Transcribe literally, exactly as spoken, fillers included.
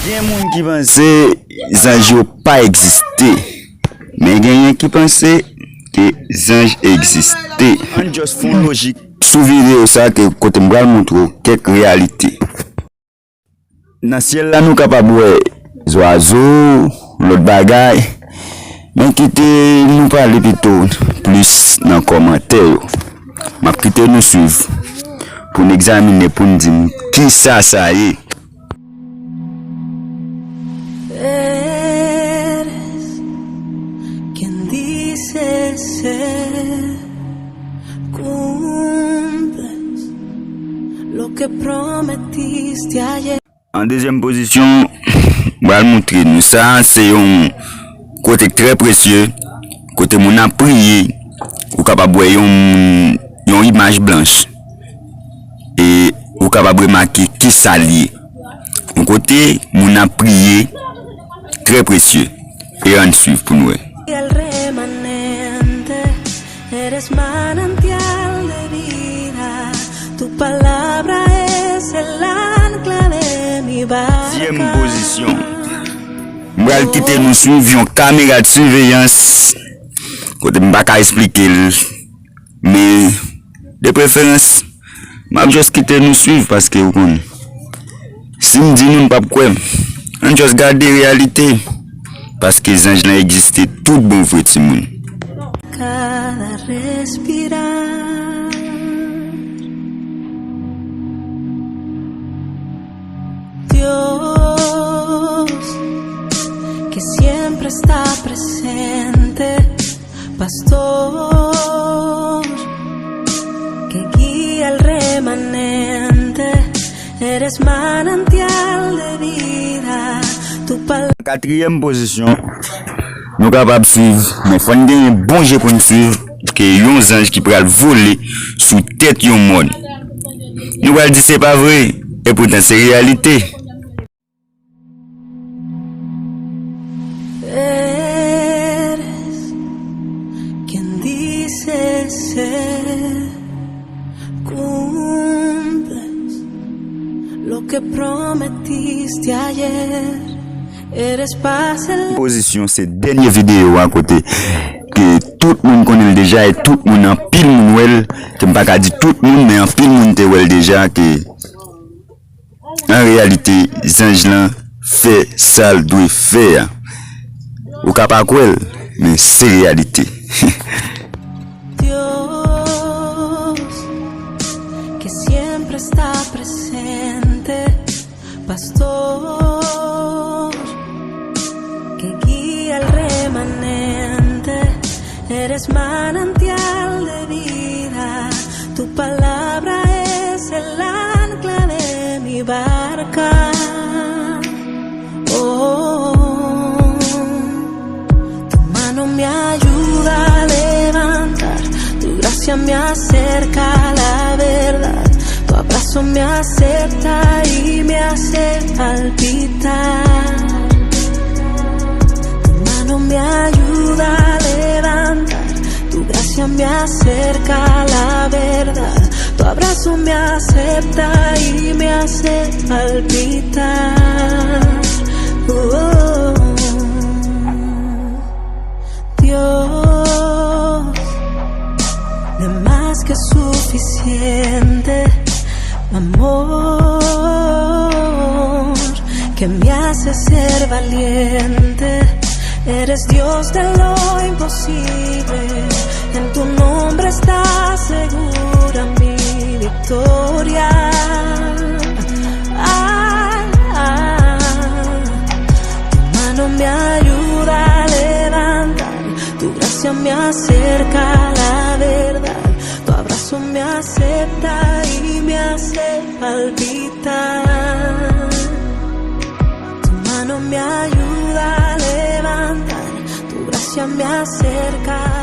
Gen moun ki panse zanj yo pa egziste, men genyen ki panse ke zanj egziste. Ann just fè yon lojik sou videyo sa ke kote m pral montre w kèk reyalite. Nan syèl la, nou kapab wè zwazo, lòt bagay, men kite nou pale pito plis nan kòmantè yo. M ap kite nou swiv pou n egzamine, pou n di m kisa sa ye. Eres quien dice ser, cumples lo que prometiste ayer. An dezyèm pozisyon, m pral montre nou sa, se yon kote k trè presye, kote moun ap priye, ou kapab wè yon moun, yon imaj blanch, e ou kapab remake kisa l ye. Yon kote moun ap priye, trè presye, e ann swiv pou n wè. El remanente, eres manantial de vida, tu palabra es el ancla de mi barca. Dezyèm pozisyon. M pral kite nou swiv yon kamera de siveyans kote m pa ka esplike l, men de preferans, m ap just kite nou swiv paske ou konn. Si m di nou, n p ap kwè m. Ann just gade reyalite, paske zanj lan egziste tout bon vre, timoun. Cada respirar, Dios, que siempre está presente, pastor, que guía al remanente, eres manantial de vida, tu palabra. Katriyèm pozisyon, nou kapab swiv, men fò n genyen bon je pou n swiv ke yon zanj ki pral vole sou tèt yon mòn. Nou pral di se pa vre, e poutan se reyalite. Eres quien dice ser, cumples lo que prometiste ayer. Eres paz en. Pozisyon se dènye videyo a kote ke tout moun konnen l deja e tout moun, anpil moun wè l, ke m pa ka di tout moun, men anpil moun te wè l deja ke an reyalite, zanj lan fè sa l dwe fè a. Ou ka pa kwè l, men se reyalite. Dios, que siempre está presente, pastor, que guía al remanente, eres manantial de vida, tu palabra es el ancla de mi barca. Oh, tu mano me ayuda a levantar, tu gracia me acerca a la verdad, tu abrazo me acepta y me hace palpitar. Tu mano me ayuda a levantar, tu gracia me acerca a la verdad, tu abrazo me acepta y me hace palpitar. Oh, Dios, de más que suficiente, amor que me hace ser valiente. Eres Dios de lo imposible, en tu nombre está segura mi victoria. Ah, ah. Tu mano me ayuda a levantar, tu gracia me acerca a la verdad, tu abrazo me acepta y me hace palpitar. Tu mano me ayuda a levantar, tu gracia me acerca a